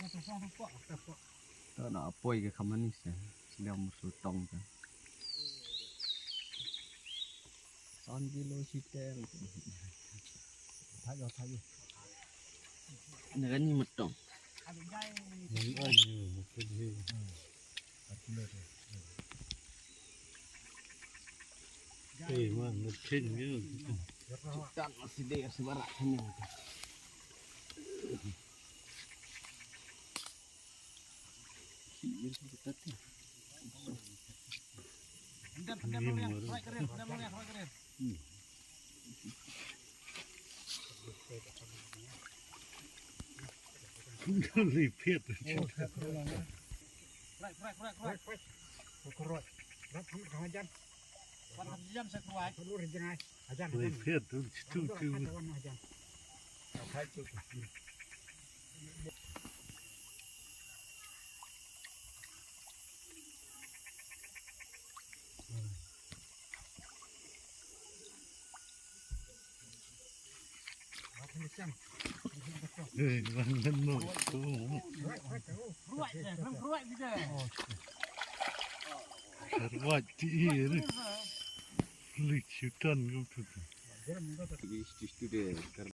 ຕອນເອົາປ່ອຍກໍເຂົ້າມານີ້ຊະ ແລ້ວມາສູ່ຕ້ອງກັນ ສອງກິໂລສີແດງ ຖ່າຍຢູ່ ຖ່າຍຢູ່ ນີ້ກໍນີ້ມາຕ້ອງ ມັນອ້ອມຢູ່ ມັນເປັນທີ່ ເອີ ມັນເປັນຢູ່ ຈັດມາຊິເດສວະລະ ລີເພັດ ເອີຍ ມັນ ມັນໝົດໂຕ ຮວດທີ່ອີ ລິກຊິວຕັນ ກໍ Иди, иди, иди, иди.